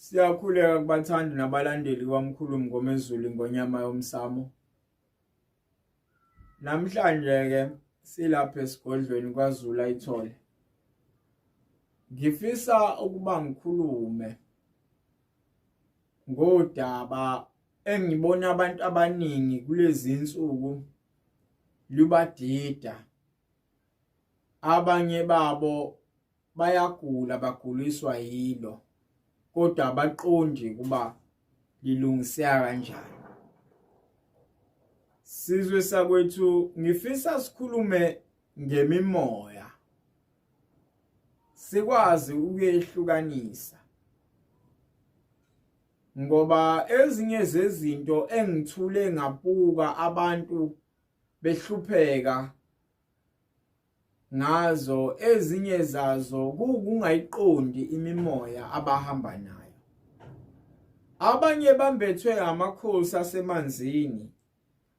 Siyakhuleka kubathandi nabalandeli kwaMkhulu Mngomezulu Ingonyama Yomsamo. Namhlanje-ke silapha esigodlweni kwaZulu Ayithole. Ngifisa ukuba ngikhulume ngodaba engibona abantu abaningi kulezi nsuku lubadida. Abanye babo bayagula baguliswa yilo kodwa abaqondi ukuba lilungiseka kanjani. Sizwe sakwethu ngifisa sikhulume ngemimoya sikwazi ukuyehlukanisa ngoba ezinye zezinto engithule ngabuka abantu behlupheka ngazo ezinye zazo kuwukungayiqondi imimoya abahamba nayo. Abanye bambethwe amakhosi asemanzini,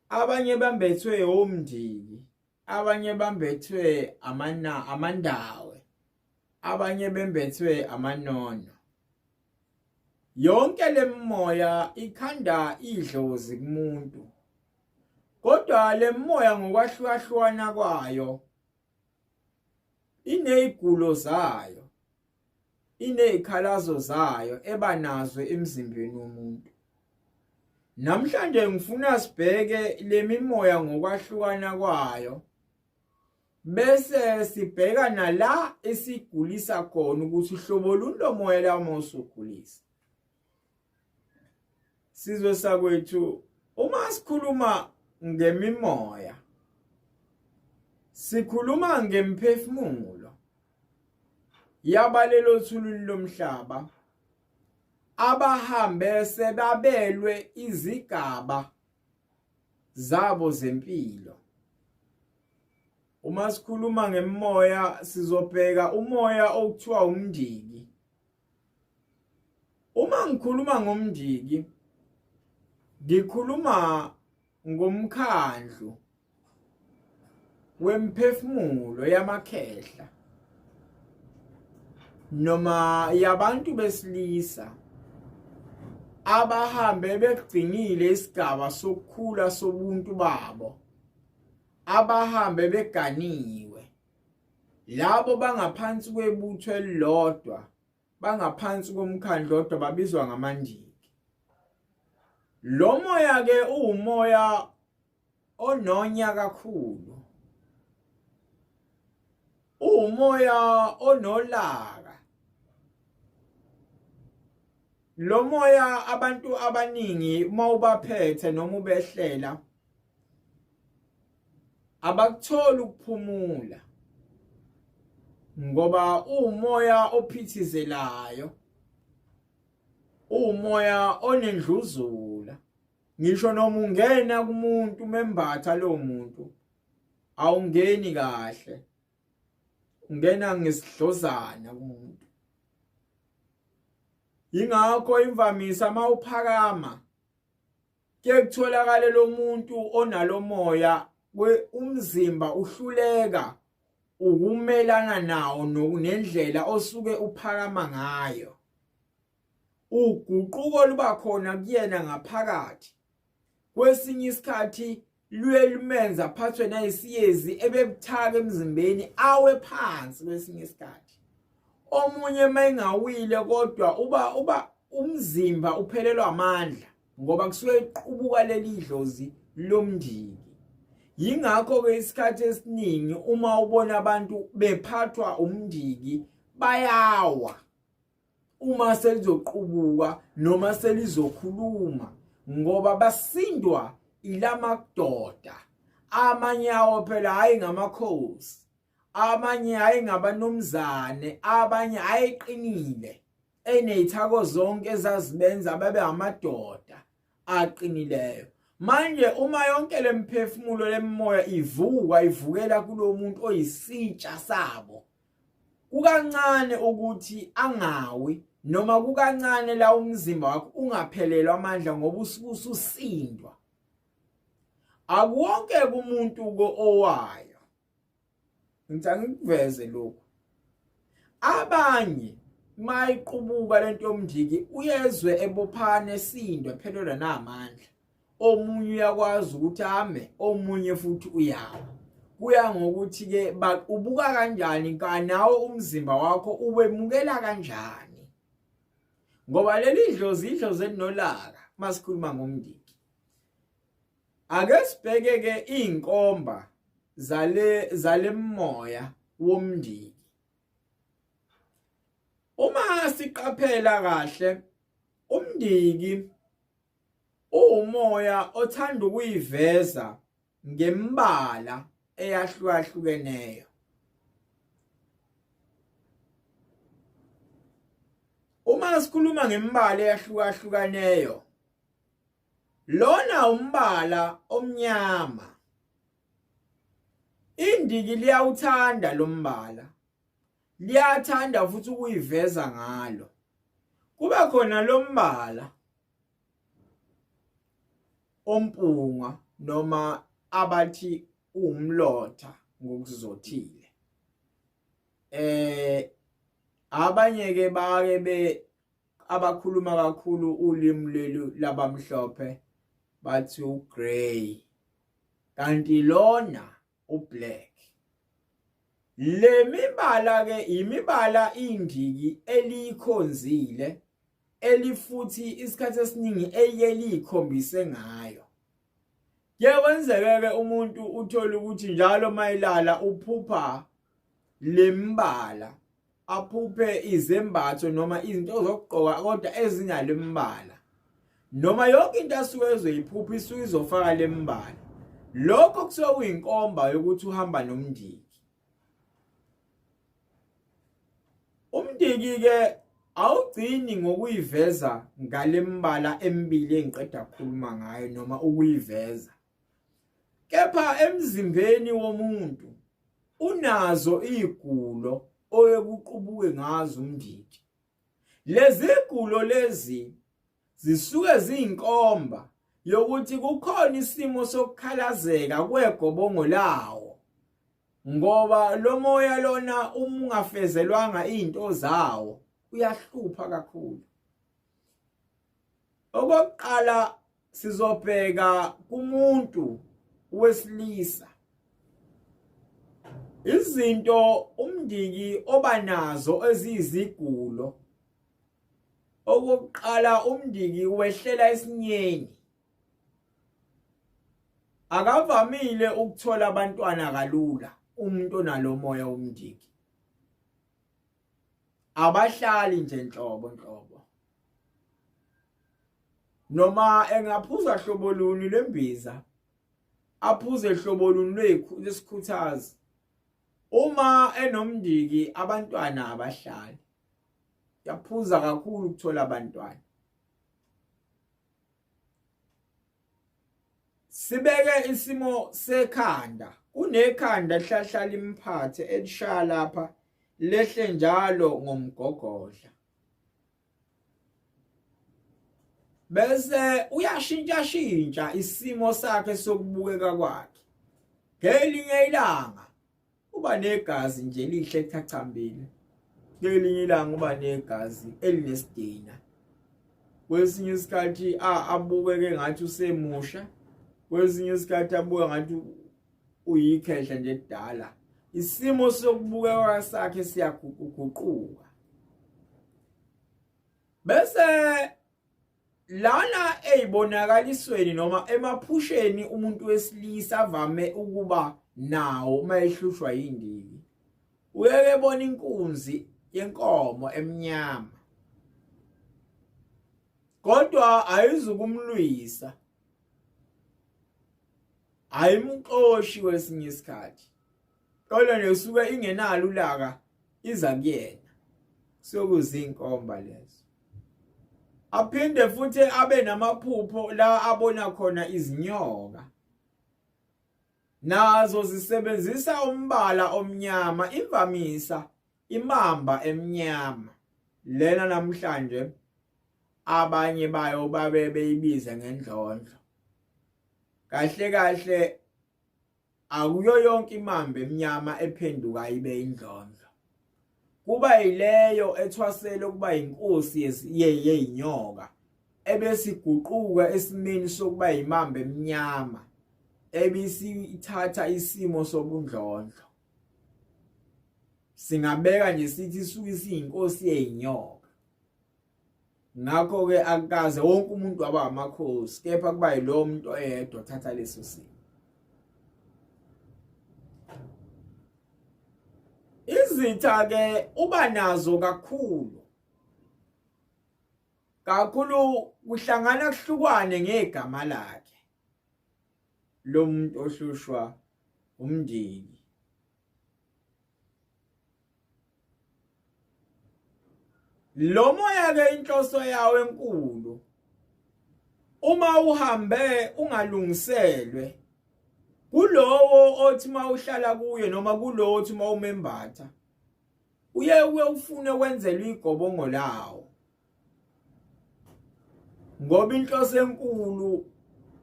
abanye bambethwe omndiki, abanye bambethwe amana amandawe, abanye bembethwe amanono. Yonke lemimoya ikhanda idlozi kumuntu. Kodwa lemimoya ngokwahlukahlukana kwayo inezigulo zayo, inezikhalazo zayo eba nazo emzimbeni womuntu. Namhlanje ngifuna sibheke lemimoya ngokwahlukana kwayo bese sibheka nala esigulisa khona ukuthi uhlobo luni lomoya la uma usugulisa. Sizwe sakwethu uma sikhuluma ngemimoya sikhuluma ngemphefumulo yabalelo thulwini lomhlaba abahambe sebabelwe izigaba zabo zempilo. Uma sikhuluma ngemimoya sizobheka umoya okuthiwa umndiki. Uma ngikhuluma ngomndiki ngikhuluma ngomkhandlu wemphefumulo yamakhehla noma yabantu besilisa abahambe begcinile isigaba sokukhula sobuntu babo abahambe beganiwe Labo bangaphansi kwebutho elilodwa, bangaphansi komkhandlu odwa babizwa ngamandiki. Lo moya ke uwumoya ononya kakhulu. Uwumoya onolaka. Lo moya abantu abaningi uma ubaphethe noma ubehlela abakutholi ukuphumula ngoba uwumoya ophithizelayo uwumoya onendluzula ngisho noma ungena kumuntu membatha lo muntu awungeni kahle ungena ngesidlozana kumuntu ingakho imvamisa mawuphakama Ke kutholakale lo muntu onalomoya umzimba uhluleka ukumelana nawo nendlela osuke uphakama ngayo. Uguquko luba khona kuyena ngaphakathi. Kwesinye isikhathi luye lumenza aphathwe nayisiyezi ebebuthaka emzimbeni awe phansi kwesinye isikhathi. Omunye mayengawile kodwa uba uba umzimba uphelelwa amandla ngoba kusuke iqubuka leli dlozi lomndiki. Yingakho ke isikhathi esiningi uma ubona abantu bephathwa umndiki bayawa uma selizoqubuka noma selizokhuluma ngoba basindwa ilamadoda amanye awo phela hayi ngamakhosi abanye hayi ngabanumzane abanye ayiqinile enezithako zonke ezazibenza babe amadoda aqinileyo manje uma yonke lemphefumulo lemimoya ivuka ivukela kulomuntu oyisitsha sabo kukancane ukuthi angawi noma kukancane la umzimba wakho ungaphelelwa amandla ngoba usuke ususindwa akuwonke umuntu ko owayo ngithi angikuveze lokhu abanye Mayiqubuka lento yomndiki uyezwe ebophana esindwa ephelelwa namandla. Omunye uyakwazi ukuthi ame, omunye futhi uyawa. Kuya ngokuthi ke ubuka kanjani kanawo umzimba wakho uwemukela kanjani. Ngoba leli dlozi idlozi elinolaka masikhuluma ngomndiki. Ake sibheke ke izinkomba zale zalemoya womndiki. Uma siqaphela kahle umndiki uwumoya othanda ukuyiveza ngembala eyahlukahlukeneyo. Uma sikhuluma ngembala eyahlukahlukaneyo lona umbala omnyama. Indiki liyawuthanda lo mbala, liyathanda futhi ukuyiveza ngalo. Kube khona lo mbala ompunga noma abathi uwumlotha ngokuzothile. Abanye ke bake be abakhuluma kakhulu ulimi lelu labamhlophe bathi ugrey kanti lona ublack. Le mibala ke imibala indiki eliyikhonzile elifuthi isikhathi esiningi eye liyikhombise ngayo. Kuye kwenzeke ke umuntu uthole ukuthi njalo mayilala uphupha lembala aphuphe izembatho noma izinto zokugqoka kodwa ezinalembala noma yonke into asuke ezoyiphupha isuke izofaka lembala. Lokho kusuke kuyinkomba yokuthi uhamba nomndiki. Umndiki ke awugcini ngokuyiveza ngalembala emibili engiqeda ukukhuluma ngayo noma ukuyiveza, kepha emzimbeni womuntu unazo igulo oyekuqubuke ngazo umndiki. Lezi gulo lezi zisuke ziyinkomba yokuthi kukhona isimo sokukhalazeka kwegobongo lawo, ngoba lo moya lona uma ungafezelwanga izinto zawo uyahlupha kakhulu. Okokuqala sizobheka kumuntu wesilisa izinto umndiki oba nazo eziyizigulo. Okokuqala umndiki wehlela esinyeni, akavamile ukuthola abantwana kalula umuntu onalomoya womndiki, abahlali nje nhlobo nhlobo. Noma engaphuza hlobo luni lwembiza, aphuze hlobo luni lwesikhuthazi, uma enomndiki abantwana abahlali, yaphuza kakhulu ukuthola abantwana. Sibeke isimo sekhanda, kunekhanda lihlahla limphathe elishaya lapha lehle njalo ngomgogodla, bese uyashintshashintsha isimo sakhe sokubukeka kwakhe. Ngelinye ilanga uba negazi nje lihle echachambile, ngelinye ilanga uba negazi elinesidina, kwesinye isikhathi abukeke ngathi usemusha, kwesinye isikhathi abuke ngathi uyikhehla nje kudala. Isimo sokubukeka sakhe siyaguquguquka. Bese lana eyibonakalisweni noma emaphusheni umuntu wesilisa avame ukuba nawo uma ehlushwa yindiki, uyeke bona inkunzi yenkomo emnyama, kodwa ayizukumlwisa, ayimxoshi kwesinye isikhathi, kodwa nje usuke ingenalo ulaka, iza kuyena. Sokuzinkomba lezo. Aphinde futhi abe namaphupho la abona khona izinyoka, nazo zisebenzisa umbala omnyama, imvamisa imamba emnyama lena namhlanje abanye bayo babe beyibiza ngendlondlo. Kahle kahle akuyo yonke imamba emnyama ephenduka ibe indlondlo. Kuba yileyo ethwasele ukuba inkosi yeyinyoka ebesiguquka esimeni sokuba yimamba emnyama ebisithatha isimo sobundlondlo. Singabeka nje sithi isuke isiyinkosi yeyinyoka. Ngakho-ke akukaze wonke umuntu waba amakhosi kepha kuba yilowo muntu oyedwa othatha leso simo. Izitha-ke uba nazo kakhulu kakhulu kuhlangana kuhlukwane ngegama lakhe lo muntu ohlushwa umndeni. Lo moya ke inhloso yawo enkulu uma uhambe ungalungiselwe kulowo othi mawuhlala kuye noma kulowo othi mawumembatha uye uye ufune kwenzelwa igobongo lawo ngoba inhloso enkulu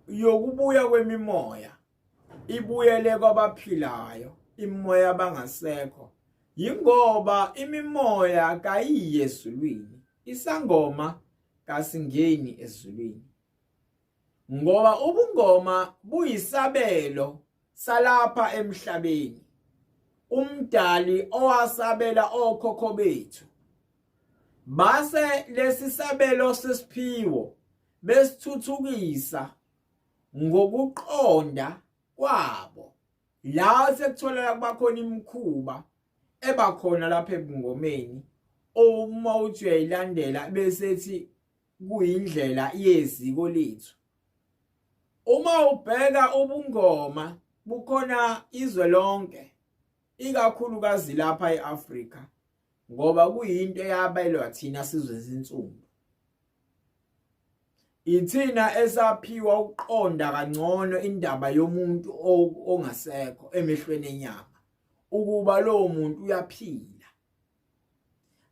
yokubuya kwemimoya ibuyele kwabaphilayo imimoya abangasekho yingoba imimoya kayiyi ezulwini isangoma kasingeni ezulwini ngoba ubungoma buyisabelo salapha emhlabeni umdali owasabela okhokho bethu base lesisabelo sesiphiwo besithuthukisa ngokuqonda kwabo la sekutholakala kuba khona imikhuba eba khona lapha ebungomeni uma uthi uyayilandela bese ethi kuyindlela yeziko lethu uma ubheka ubungoma bukhona izwe lonke ikakhulukazi lapha eAfrika ngoba kuyinto eyabelwa thina sizwe esinsundu Ithina esaphiwa ukuqonda kangcono indaba yomuntu ongasekho emehlweni enyama ukuba lowo muntu uyaphila.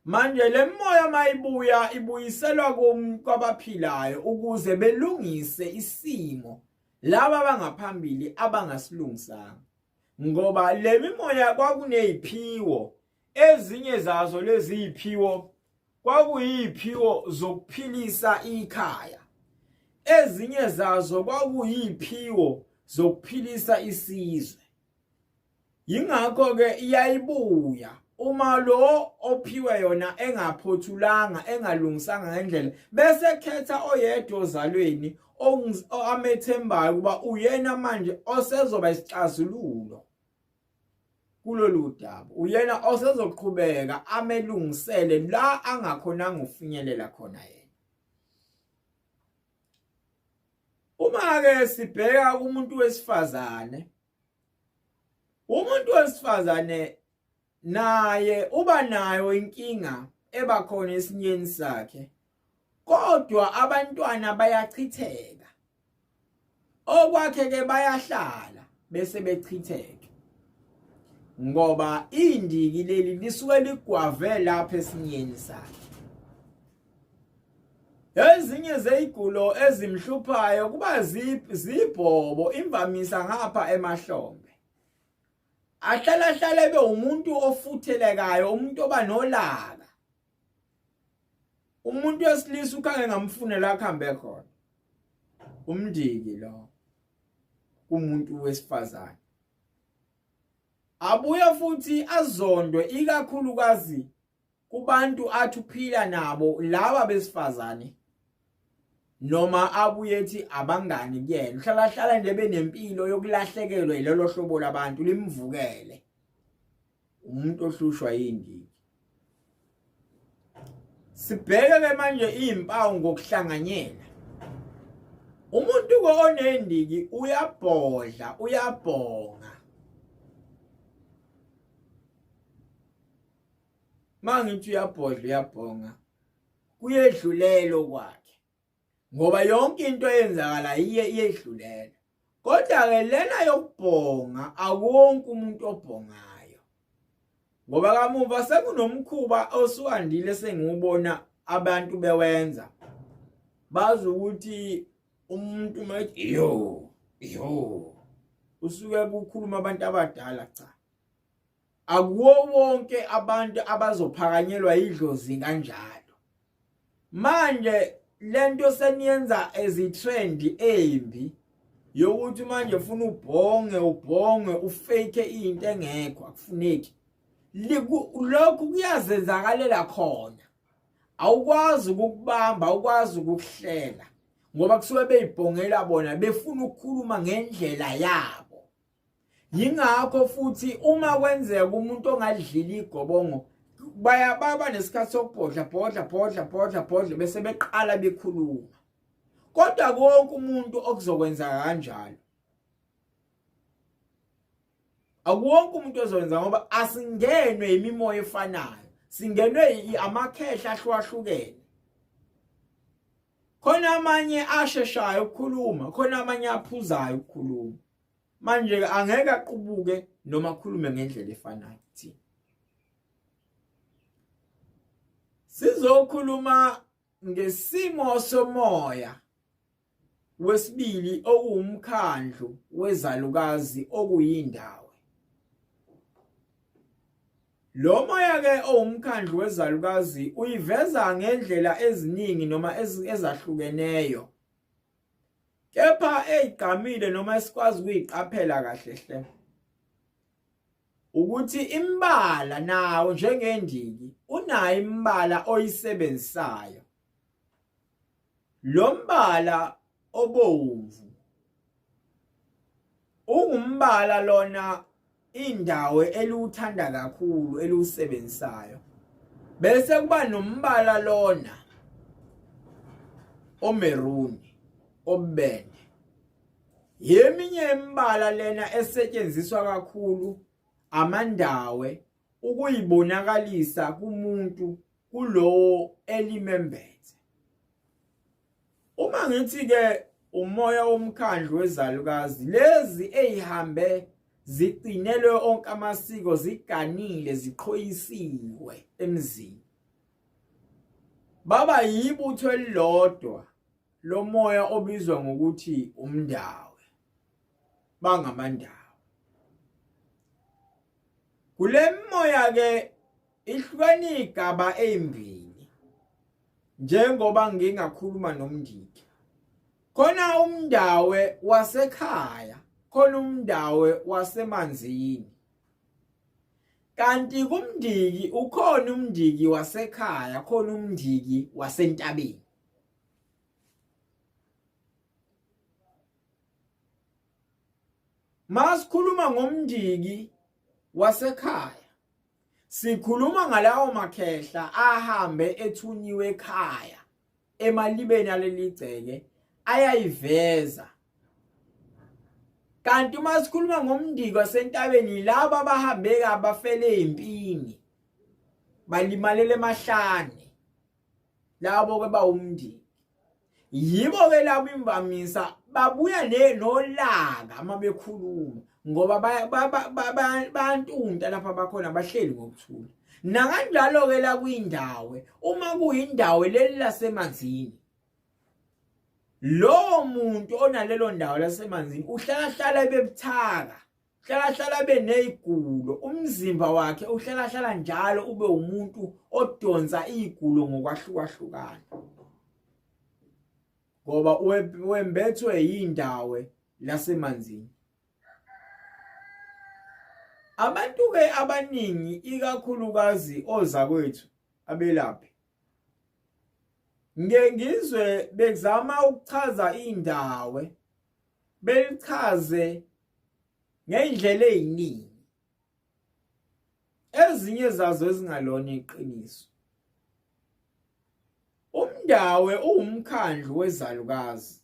Manje le moya mayibuya ibuyiselwa kwabaphilayo ukuze belungise isimo laba abangaphambili abangasilungisanga ngoba le mimoya kwakuneziphiwo ezinye zazo lezi ziphiwo kwakuyiphiwo zokuphilisa ikhaya ezinye zazo kwakuyiphiwo zokuphilisa isizwe yingakho ke iyayibuya uma lo ophiwe yona engaphothulanga engalungisanga ngendlela bese khetha oyedwa ozalweni amethembayo ukuba uyena manje osezoba isixazululo kulolu daba uyena osezoqhubeka amelungisele la angakhonanga ukufinyelela khona yena uma ke sibheka umuntu wesifazane umuntu wesifazane naye uba nayo inkinga eba khona esinyeni sakhe kodwa abantwana bayachitheka okwakhe ke bayahlala bese bechitheke ngoba indiki leli lisuke ligwave lapha esinyeni sakhe ezinye zeyigulo ezimhluphayo kuba zibhobo imvamisa ngapha emahlombe ahlala hlale ebe umuntu ofuthelekayo umuntu oba nolaka umuntu wesilisa ukhange ngamfune la kuhambe khona umndiki lo kumuntu wesifazane abuye futhi azondwe ikakhulukazi kubantu athi uphila nabo laba besifazane noma abuye ethi abangani kuyena uhlala hlala nje benempilo yokulahlekelwa yilolo hlobo labantu limvukele umuntu ohlushwa yindiki sibheke ke manje izimpawu ngokuhlanganyela umuntu ko onendiki uyabhodla uyabhonga mangithi uyabhodla uyabhonga kuyedlulela okwakhe ngoba yonke into eyenzakala iye iyedlulela kodwa ke lena yokubhonga akuwonke umuntu obhongayo ngoba kamuva sekunomkhuba osuwandile sengiwubona abantu bewenza bazi ukuthi umuntu uma ethi yo yo usuke kukhuluma abantu abadala cha. Akuwo wonke abantu abazophakanyelwa idlozi kanjalo. Manje lento seniyenza as i-trend embi yokuthi manje ufuna ubhonge ubhonge ufake into engekho akufuneki. Lokhu kuyazenzakalela khona. Awukwazi ukukubamba, awukwazi ukukuhlela ngoba kusuke beyibhongela bona befuna ukukhuluma ngendlela yabo. Yingakho futhi uma kwenzeka umuntu ongadlili igobongo baya baba nesikhathi sokubhodla bhodla bhodla bhodla bhodla bese beqala bekhuluma. Kodwa konke umuntu okuzokwenza kanjalo akuwonke umuntu ozokwenza ngoba asingenwe imimoya efanayo singenwe amakhehla ahlukahlukene khona amanye asheshayo ukukhuluma khona amanye aphuzayo ukukhuluma manje ke angeke aqubuke noma akhulume ngendlela efanayo thina sizokhuluma ngesimo somoya wesibili okuwumkhandlu wezalukazi okuyindawo. Lo moya ke owumkhandlu wezalukazi uyiveza ngendlela eziningi noma ezahlukeneyo. Kepha eyigqamile noma esikwazi ukuyiqaphela kahle hle ukuthi imbala nawo njengendiki unayo imbala oyisebenzisayo. Lo mbala obomvu ungumbala lona indawo eliwuthanda kakhulu eliwusebenzisayo bese kuba nombala lona omeruni obubende yeminye imibala lena esetshenziswa kakhulu amandawe ukuyibonakalisa kumuntu kulowo elimembethe. Uma ngithi ke umoya womkhandlu wezalukazi lezi ezihambe zicinelwe onke amasiko ziganile ziqhoyisiwe emzini baba yibutho elilodwa lomoya obizwa ngokuthi umndawe bangamandawe Kule mimoya ke ihlukene igaba ezimbili njengoba ngingakhuluma nomndiki. Khona umndawe wasekhaya, khona umndawe wasemanzini. Kanti kumndiki ukhona umndiki wasekhaya, khona umndiki wasentabeni. Masikhuluma ngomndiki wasekhaya sikhuluma ngalawo makhehla ahambe ethunyiwe ekhaya emalibeni aleli gceke ayayiveza kanti uma sikhuluma ngomndiki wasentabeni laba abahambe kabafele empini balimalele emahlane labo ke bawumndiki yibo ke labo imvamisa babuya nolaka uma bekhuluma ngoba bayantunta lapha bakhona bahleli ngokuthula nakanjalo ke la kwindawo uma kuyindawo leli lasemanzini lowo muntu onalelo ndawo lasemanzini uhlala hlala ebebuthaka hlala hlala benezigulo umzimba wakhe uhlala hlala njalo ube umuntu odonsa igulo ngokwahlukahlukana ngoba wembethwe yindawo lasemanzini abantu ke abaningi ikakhulukazi ozakwethu abelaphi ngeke ngizwe bekuzama ukuchaza indawo belichaze ngendlela eziningi ezinye zazo ezingalona iqiniso umndawe uwumkhandlu wezalukazi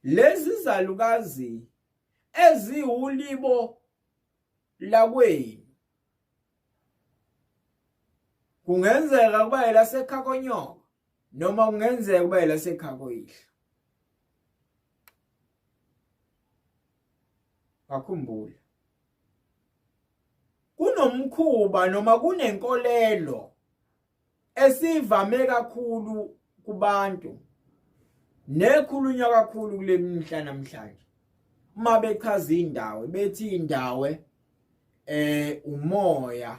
lezi zalukazi eziwulibo lakwenu kungenzeka kuba elasekhakonyoko noma kungenzeka kuba elasekhakoyihlo Ngakhumbula. Kunomkhuba noma kunenkolelo esivame kakhulu kubantu nekhulunywa kakhulu kule mihla namhlanje. Uma bechaza indawo bethi indawo umoya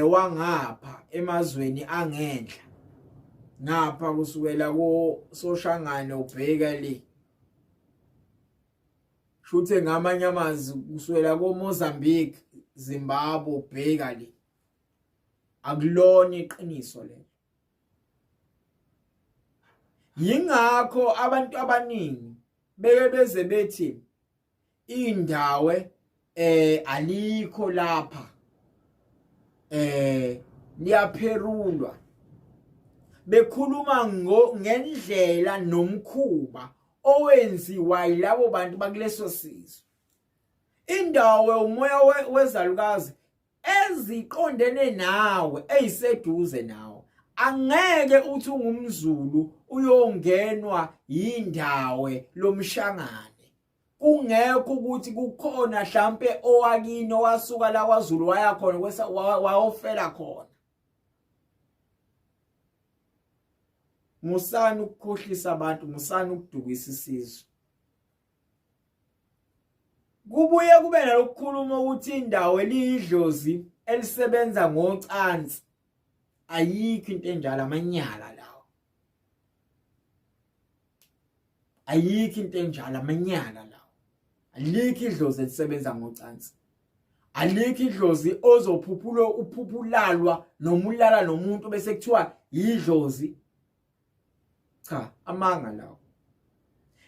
wangapha emazweni angenhla ngapha kusukela ko Soshangane ubheka le shuthe ngamanye amazwi kusukela ko Mozambique Zimbabwe ubheka le akulona iqiniso lelo. Yingakho abantu abaningi beke beze bethi indawo alikho lapha liyapherulwa, bekhuluma ngendlela nomkhuba owenziwa yilabo bantu bakuleso sizwe. Indawo umoya wezalukazi eziqondene nawe eziseduze nawe. Angeke uthi ungumZulu uyongenwa yindawo lomshangane kungekho ukuthi kukhona hlampe owakini owasuka la kwaZulu waya khona wayofela khona. Musani ukukhohlisa abantu, musani ukudukisa isizwe. Kubuye kube nalokukhuluma ukuthi indawo eliyidlozi elisebenza ngocansi, ayikho into enjalo, amanyala lawo. Ayikho into enjalo, amanyala lawo. Alikho idlozi elisebenza ngocansi, alikho idlozi ozophuphula uphuphulalwa noma ulala nomuntu bese kuthiwa yidlozi. Cha, amanga lawo.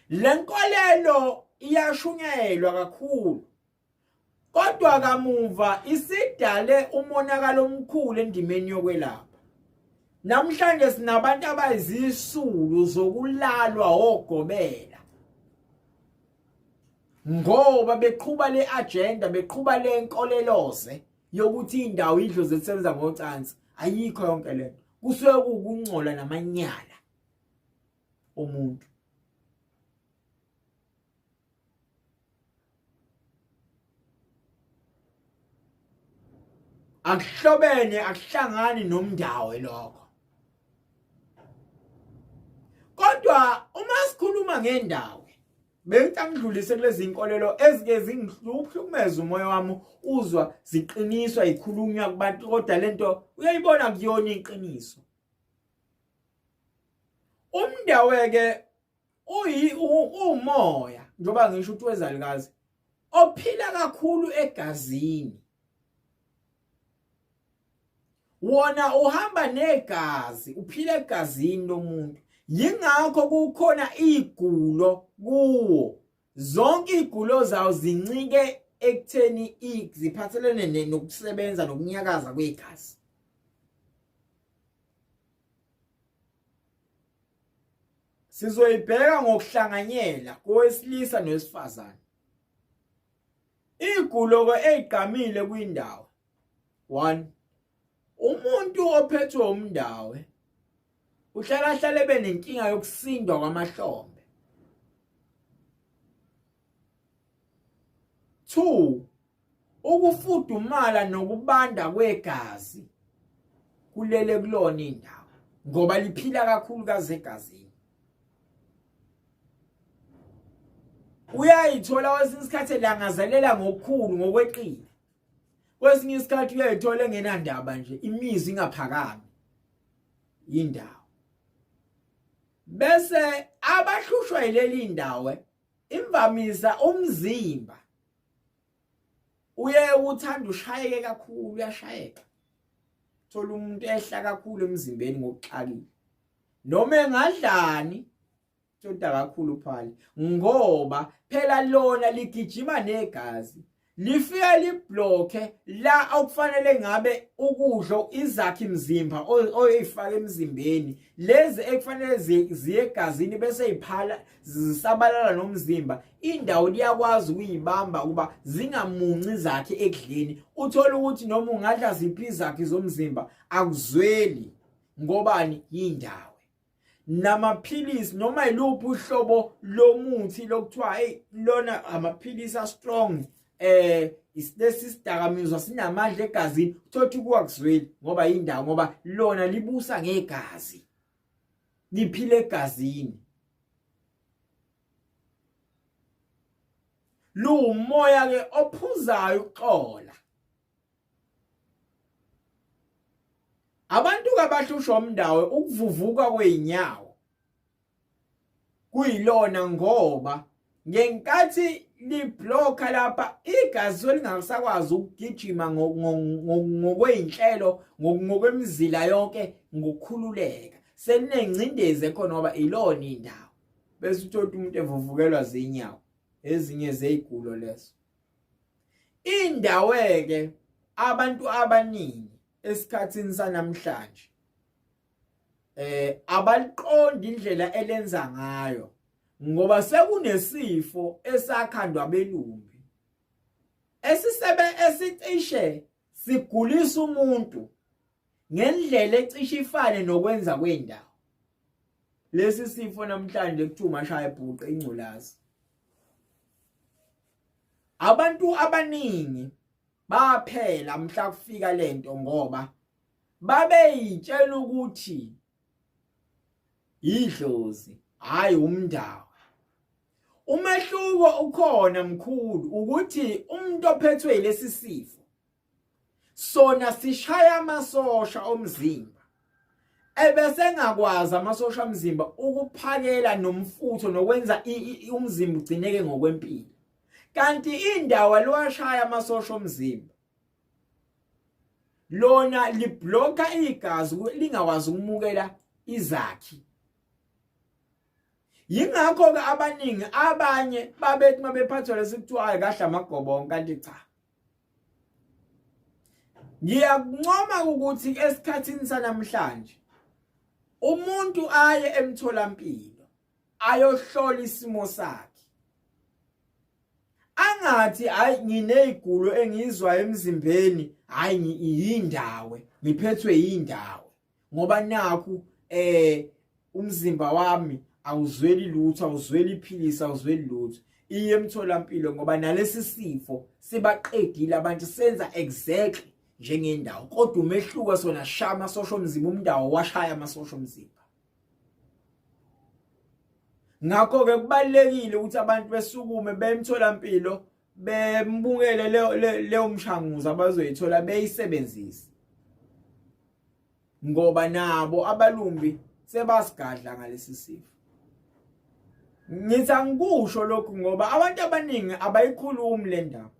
Lenkolelo iyashunyayelwa kakhulu, kodwa kamuva isidale umonakalo omkhulu endimeni yokwelapha. Namhlanje sinabantu abayizisulu zokulalwa ogobela ngoba beqhuba le agenda, beqhuba le nkoleloze yokuthi indawo idlozi elisebenza ngocansi. Ayikho yonke lento, kusuke kuwukungcola namanyala omuntu. Akuhlobene, akuhlangani nomndawo lokho. Kodwa uma sikhuluma ngendawo, bengithi angidlulise kulezi inkolelo ezike zingihlukumeza umoya wami, uzwa ziqiniswa ikhulunywa kubantu, kodwa lento uyayibona kuyona iqiniso. Umndawe-ke uyi umoya, njengoba ngisho ukuthi wezalukazi ophila kakhulu egazini, wona uhamba negazi, uphila egazini lomuntu. Yingakho kukhona igulo kuwo, zonke igulo zawo zincike ekutheni ziphathelene nokusebenza nokunyakaza kwegazi. Sizoyibheka ngokuhlanganyela kowesilisa nowesifazane. Igulo-ke eyigqamile kwindawo 1, umuntu ophethwe umndawe uhlala hlale benenkinga yokusindwa kwamahlombe. 2, ukufudumala nokubanda kwegazi kulele kulona indawo ngoba liphila kakhulukazi egazini. Uyayithola kwesinye isikhathi elangazelela ngokukhulu ngokweqile, kwesinye isikhathi uyayithola engenandaba nje, imizwa ingaphakami indawo. Bese abahlushwa yileli ndawo imvamisa umzimba uye uthanda ushayeke kakhulu, uyashayeka, thola umuntu ehla kakhulu emzimbeni ngokuxakile, noma engadlani thoda kakhulu phali, ngoba phela lona ligijima negazi, lifika liblocke la okufanele ngabe ukudla izakhi mzimba oyifaka emzimbeni, lezi ekufanele ziye egazini bese iphala zisabalala nomzimba. Indawo liyakwazi ukuyibamba ukuba zingamunci izakhi ekudleni. Uthola ukuthi noma ungadla ziphi izakhi zomzimba akuzweli, ngobani? Yindawo. Namaphilisi noma yiluphi uhlobo lomuthi lokuthiwa hey lona amaphilisi a strong, lesi sidakamizwa sinamandla egazini, uthothi kuwakuzweli ngoba indawo, ngoba lona libusa ngegazi, liphila egazini. Luwumoya ke ophuzayo ukuxola. Abantu kabahlushwa umndawo ukuvuvuka kweinyawo kuyilona ngoba ngenkathi liblocka lapha igazi lingasakwazi ukugijima ngokweyinhlelo ngokwemizila yonke ngokukhululeka selinengcindezi ekhona ngoba ilona indawo bese uthola umuntu evuvukelwa zinyawo ezinye zeyigulo lezo. Indawo-ke abantu abaningi esikhathini sanamhlanje abaliqondi indlela elenza ngayo ngoba sekunesifo esakhandwa abelumbi esisebe esicishe sigulisa umuntu ngendlela ecishe ifane nokwenza kwendawo. Lesi sifo namhlanje kuthiwa umashaya ebhuqe ingculazi. Abantu abaningi baphela mhla kufika lento ngoba babeyitshela ukuthi yidlozi hayi umndawo. Umehluko ukhona mkhulu ukuthi umuntu ophethwe yilesi sifo sona sishaya amasosha omzimba ebese engakwazi amasosha omzimba ukuphakela nomfutho nokwenza umzimba ugcineke ngokwempilo kanti indawo liwashaya amasosha omzimba lona liblocka igazi lingakwazi ukumukela izakhi. Yingakho-ke abaningi abanye babethi uma bephathwa lesi kuthiwa hayi kahle amagobongo kanti cha. Ngiyakuncoma ukuthi esikhathini sanamhlanje umuntu aye emtholampilo ayohlola isimo sakhe. Angathi hayi nginezigulo engizwayo emzimbeni, hayi ngiyindawe, ngiphethwe yindawo ngoba nakhu umzimba wami awuzweli lutho, awuzweli iphilisi, awuzweli lutho. Iye emtholampilo ngoba nalesi sifo sibaqedile abantu, senza exactly njengendawo kodwa umehluko sona shaya amasosha omzimba, umndawo washaya amasosha omzimba. Ngakho-ke kubalulekile ukuthi abantu besukume bemtholampilo bembukele leyo mshanguzo abazoyithola beyisebenzise ngoba nabo abalumbi sebasigadla ngalesi sifo. Ngithi angikusho lokhu ngoba abantu abaningi abayikhulumi le ndaba.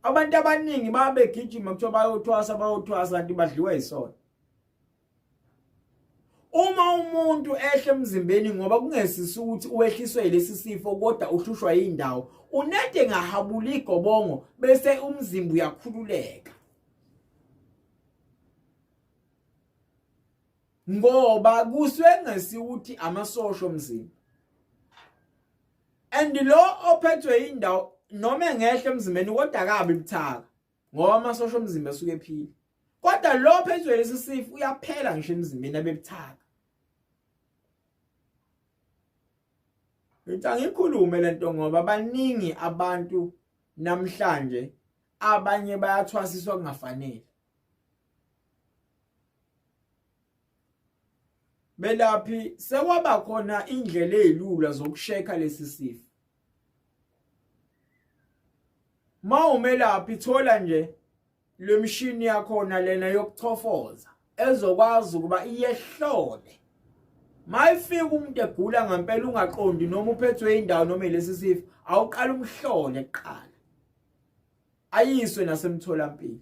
Abantu abaningi babegijima kuthiwa bayothwasa bayothwasa kanti badliwa yisona. Uma umuntu ehle emzimbeni ngoba kungesisi ukuthi uwehliswe yilesi sifo kodwa uhlushwa yindawo, unede ngahabula igobongo bese umzimba uyakhululeka. Ngoba kusuke kungesi ukuthi amasosha omzimba. And lo ophethwe indawo noma engehle emzimbeni kodwa akabi buthaka ngoba amasosha omzimba asuke ephila. Kodwa lo phezulu lesi sifo uyaphela ngisho emzimbeni abebuthaka. Ngithi angikhulume lento ngoba baningi abantu namhlanje abanye bayathwasiswa kungafanele. Belaphi sekwaba khona indlela ezilula zokushekha lesi sifo. Mawumelaphi thola nje lemshini yakhona lena yokuchofoza ezokwazi ukuba iyehlole. Mayifika umuntu egula ngempela ungaqondi noma uphethwe indawo noma lesi sifo, awuqala umhlole kuqala. Ayiswe nasemtholampilo.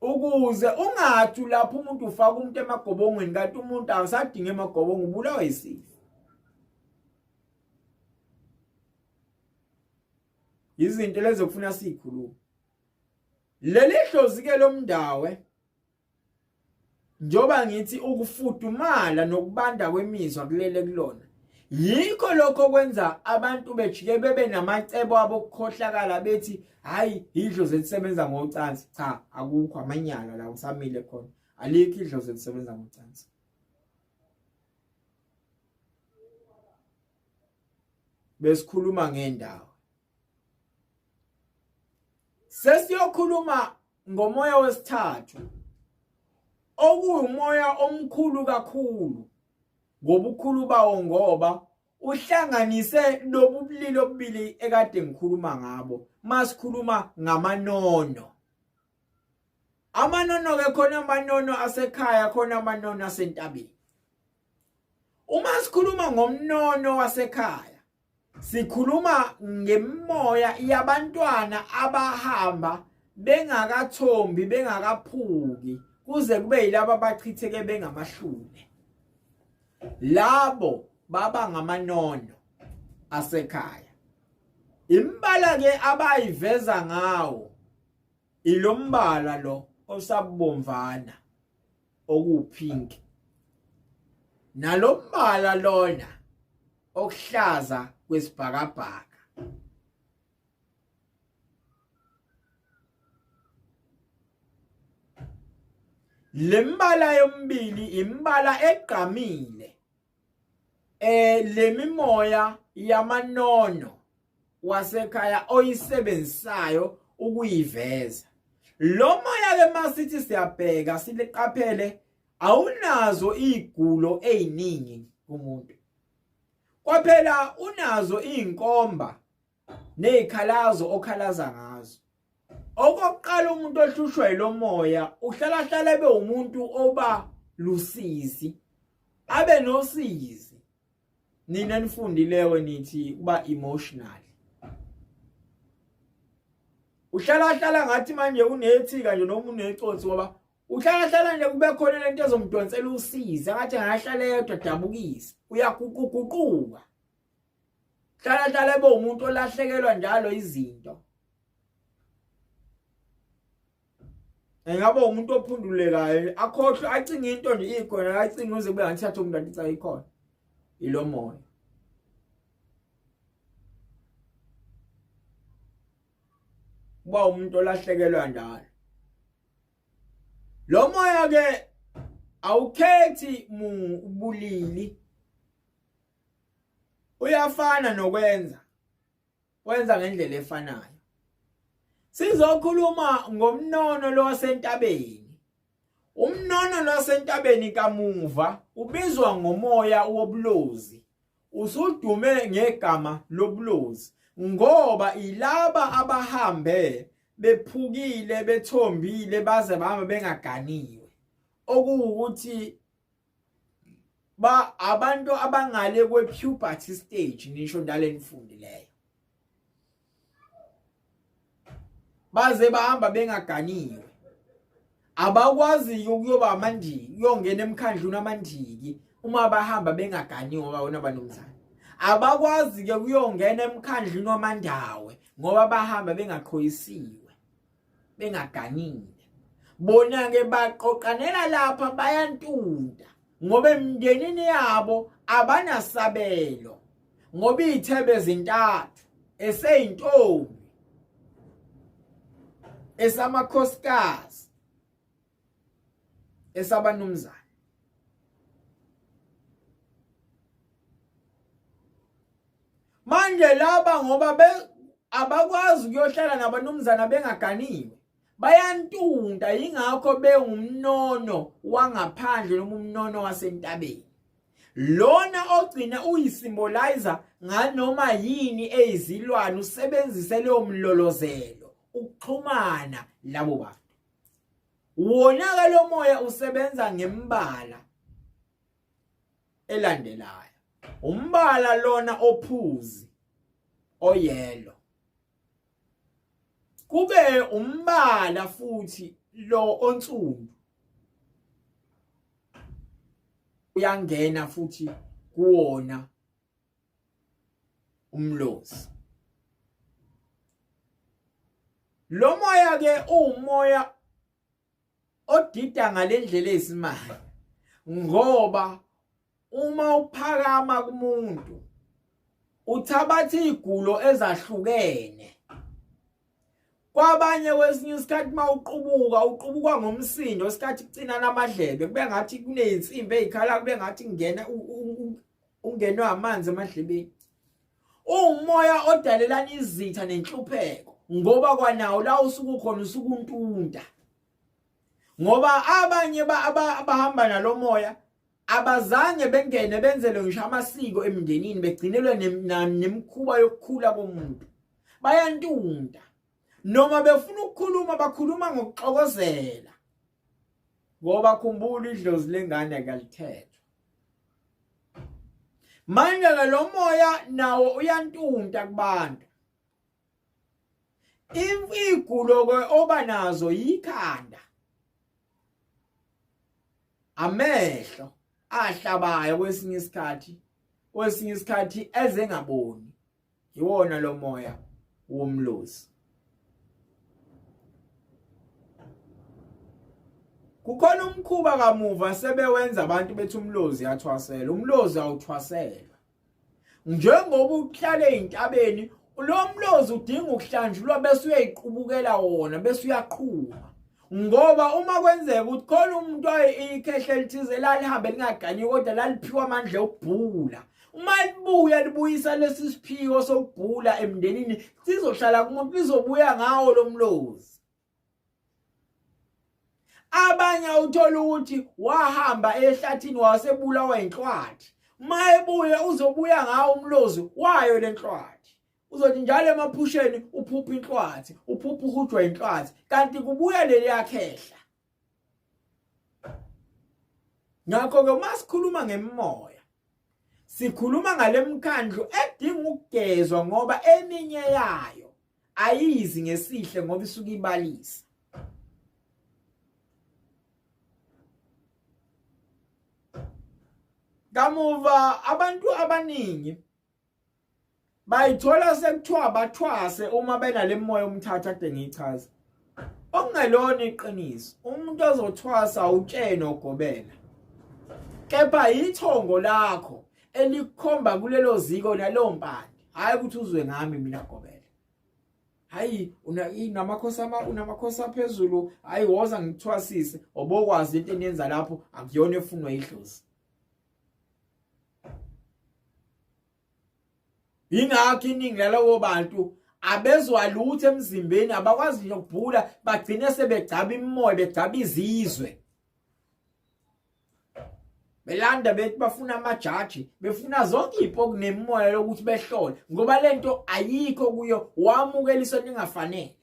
Ukuze ungathi lapho umuntu ufaka umuntu emagobongweni kanti umuntu awusadinga emagobongo ubulawa isifo. Izinto lezo kufuna sikhulume. Leli hlozi ke lomndawe njoba ngithi ukufudumala nokubanda kwemizwa kulele kulona yikho lokho kwenza abantu bejike bebe namacebo abo okukhohlakala bethi hayi idlozi elisebenza ngocansi. Cha, akukho amanyala la usamile khona, alikho idlozi elisebenza ngocansi. Besikhuluma ngendawo, sesiyokhuluma ngomoya wesithathu okuwumoya omkhulu kakhulu ngobukhulu bawo ngoba uhlanganise lobu bulili obubili ekade ngikhuluma ngabo masikhuluma ngamanono. Amanono ke khona amanono asekhaya, khona amanono asentabeni. Uma sikhuluma ngomnono wasekhaya sikhuluma ngemimoya yabantwana abahamba bengakathombi bengakaphuki kuze kube yilabo abachitheke bengamahlule. Labo baba ngamanono asekhaya. Imbala ke abayiveza ngawo ilombala lo osabomvana okuwupink, nalombala lona okuhlaza kwesibhakabhaka. Lembala yombili imbala egqamile lemimoya yamanono wasekhaya oyisebenzisayo ukuyiveza. Lo moya ke masithi siyabheka siliqaphele, awunazo igulo eziningi kumuntu. Kwaphela unazo izinkomba nezikhalazo okhalaza ngazo. Okokuqala, umuntu ohlushwa yilomoya uhlala hlala ebe umuntu oba lusizi, abe nosizi. Nina nifundileyo nithi kuba emotional. Uhlala hlala ngathi manje unethika nje noma uneconsi, ngoba uhlala hlala nje kube khona lento ezomdonsela usizi, ngathi angahlala yedwa dabukise, uyaguquguquka. Hlala hlala ebe umuntu olahlekelwa njalo izinto. Engaba umuntu ophundulekayo, akhohlwe, acinge into nje ikhona, acinge uze kube ngathi thatha umuntu athi cha ikhona. Ilomoya. Kuba umuntu olahlekelwa njalo. Lo moya ke awukhethi mu ubulili, uyafana nokwenza, wenza ngendlela efanayo. Sizokhuluma ngomnono lo wasentabeni. Umnono lo wasentabeni kamuva ubizwa ngomoya wobulozi, usudume ngegama lobulozi ngoba ilaba abahambe bephukile bethombile baze bahamba bengaganiwe, okuwukuthi ba abantu abangale kwe puberty stage, nisho ndale nifundileyo, baze bahamba bengaganiwe, abakwazi ukuyoba amandiki, kuyongena emkhandluni amandiki uma bahamba bengaganiwe ngoba wona banumzane. Abakwazi ke kuyongena emkhandluni wamandawe ngoba bahamba bengaqhoyisiwe, bengaganile. Bona ke baqoqanela lapha, bayantunta ngoba emndenini yabo abanasabelo, ngoba iy'thebe zintathu eseyintombi esamakhosikazi esabanumzane. Manje laba ngoba abakwazi ukuyohlala nabanumzana bengaganiwe, bayantunta, yingakho bewumnono wangaphandle noma umnono wasentabeni. Lona ogcina uyisymbolizer nganoma yini eyizilwane, usebenzise leyo mlolozelo ukuxhumana labo bantu. Wona ke lo moya usebenza ngembala elandelayo. Umbala lona ophuzi oyelo, kube umbala futhi lo onsundu uyangena futhi kuwona umlozi. Lo moya ke uwumoya odida ngalendlela eyisimanga, ngoba uma uphakama kumuntu uthabatha igulo ezahlukene. Kwabanye kwesinye isikhathi uma uqubuka, uqubuka ngomsindo, isikhathi kucinana amadlebe, kube ngathi kuney'nsimbi ey'khala, kube ngathi kungena ungenwe amanzi emadlebeni. Uwumoya odalelana izitha nenhlupheko, ngoba kwanawo la usuke ukhona usuke untunta, ngoba abanye abahamba nalomoya Abazange bengene benzelwe ngisho amasiko emndenini, begcinelwe nemikhuba yokukhula komuntu. Bayantunta. Noma befuna ukukhuluma bakhuluma ngokuxokozela. Ngoba khumbula idlozi lengane akalithethwa. Manje ke lo moya nawo uyantunta kubantu. Igulo ke oba nazo yikhanda. Amehlo ahlabayo kwesinye isikhathi, kwesinye isikhathi ezengaboni. Iwona lo moya womlozi. Kukhona umkhuba kamuva sebewenza abantu bethi umlozi yathwasela. Umlozi awuthwaselwa. Njengoba uhlale ezintabeni lo mlozi udinga ukuhlanjulwa bese uyayiqubukela wona bese uyaqhuma. Ngoba uma kwenzeka ukuthi khona umuntu ikhehla elithize lalihambe lingaganyi kodwa laliphiwa amandla okubhula. Uma libuya libuyisa lesi siphiwo sokubhula emndenini sizohlala kumuntu lizobuya ngawo lo mlozi. Abanye uthola ukuthi wahamba ehlathini wasebulawa inhlwathi. Uma ebuya uzobuya ngawo umlozi wayo lenhlwathi. Uzothi njalo emaphusheni uphupha inhlwathi, uphupha uhujwa inhlwathi, kanti kubuya leliyakhehla. Ngakho-ke uma sikhuluma ngemimoya sikhuluma ngale mkhandlu edinga ukugezwa ngoba eminye yayo ayizi ngesihle ngoba isuke ibalisa. Kamuva abantu abaningi bayithola sekuthiwa bathwase uma benale moya omthatha kade ngiyichaza. Okungelona iqiniso, umuntu ozothwasa utshene ogobela. Kepha yithongo lakho elikukhomba kulelo ziko nalowo mpande, hhayi ukuthi uzwe ngami mina gobela. Hayi unamakhosi ama unamakhosi aphezulu, hayi woza ngikuthwasise, obokwazi into eniyenza lapho akuyona efunwa idlozi. Yingakho iningi lalowo bantu abezwa lutho emzimbeni, abakwazi nje ukubhula, bagcine sebegcaba imimoya, begcaba izizwe. Belanda bethi bafuna amajaji, befuna zonke izipoki nemimoya lokuthi behlole ngoba lento ayikho kuyo, wamukeliswa into engafanele.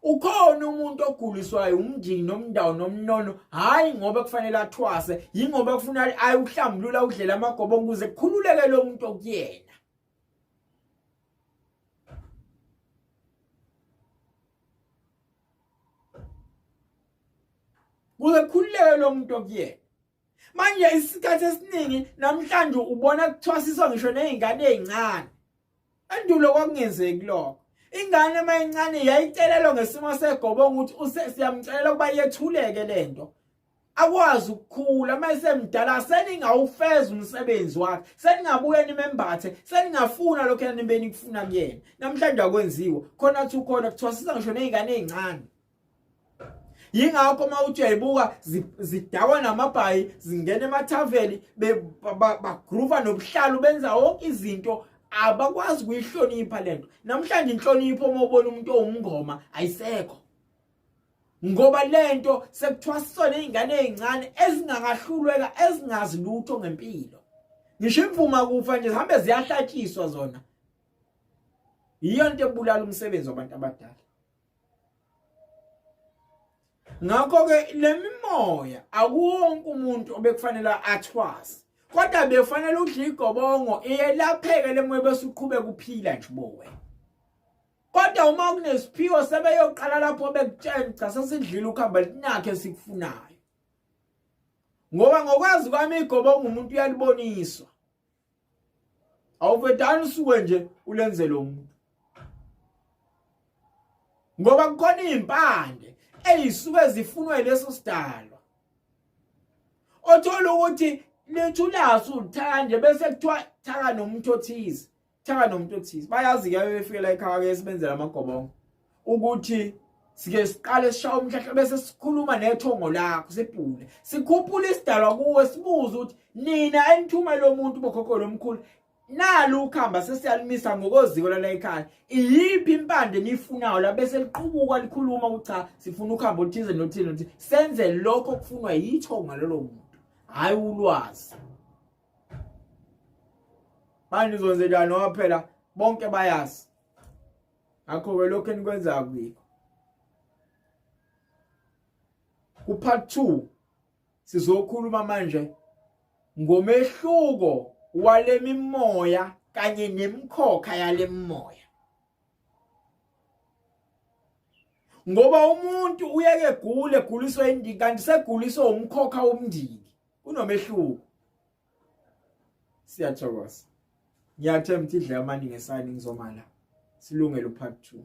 Ukhona umuntu oguliswayo umndini nomndawo nomnono, hayi ngoba kufanele athwase, yingoba kufuna ayuhlambulula udlela amagobo ukuze kukhululeke lo muntu okuyena. Kuze kukhululeke lo muntu okuyena. Manje isikhathi esiningi namhlanje ubona kuthwasiswa ngisho nezingane ezincane. Endulo kwakungenzeki lokho. Ingane uma incane yayicelelwa ngesimo segobongo ukuthi siyamcelela ukuba yethuleke lento. Akwazi ukukhula uma esemdala seningawufeza umsebenzi wakhe, seningabuya nimembathe, seningafuna lokho enibe nikufuna kuyena. Namhlanje akwenziwa. Khona athi ukhona kuthwasisa ngisho nezingane ezincane. Yingakho uma uthi uyayibuka zidakwa namabhayi zingena emathaveni bagruva nobuhlalu benza wonke izinto abakwazi kuyihlonipha lento. Namhlanje inhlonipho uma ubona umuntu owumngoma ayisekho. Ngoba lento sekuthwasiswa nezingane ezincane ezingakahlulweka ezingazi lutho ngempilo. Ngisho imvuma kufa nje zihambe ziyahlatshiswa zona. Yiyo into ebulala umsebenzi wabantu abadala. Ngakho-ke le mimoya akuwonke umuntu obekufanele athwase, kodwa bekufanele udle igobongo iyelapheke le moya bese uqhubeka uphila nje bowe. Kodwa uma kunesiphiwo sebeyoqala lapho bekutshela cha sesidlile ukuhamba linakhe esikufunayo. Ngoba ngokwazi kwami igobongo umuntu uyaliboniswa. Awuvedani usuke nje ulenze lo muntu. Ngoba kukhona izimpande ezisuke zifunwe leso sidalwa. Othola ukuthi lethulaso ulithaka nje bese kuthiwa thaka nomuntu othize, thaka nomuntu othize. Bayazi ke befikela ekhaya ke sibenzela amagobongo ukuthi sike siqale sishaye umhlahla bese sikhuluma nethongo lakho sibhule sikhuphule isidalwa kuwe sibuze ukuthi nina enithuma lo muntu bokhokho lomkhulu nalu ukhamba sesiyalimisa ngokoziko lala ekhaya iyiphi impande eniyifunayo la bese liqubuka likhuluma ukuthi cha sifuna ukhamba oluthize nothile nothile senze lokho okufunwa yithonga lolo muntu. Hayi ulwazi. Manje uzonze njani ngoba phela bonke bayazi. Ngakho-ke lokho enikwenza akuyikho. Ku part 2 sizokhuluma manje ngomehluko walemimoya kanye nemikhokha yalemimoya. Ngoba umuntu uyeke gule guliswa indiki kanti seguliswa umkhokha womndiki kunomehluko. Siyathokoza. Ngiyathemba ukuthi idle amaningi esani ngizomala. Silungele upart 2.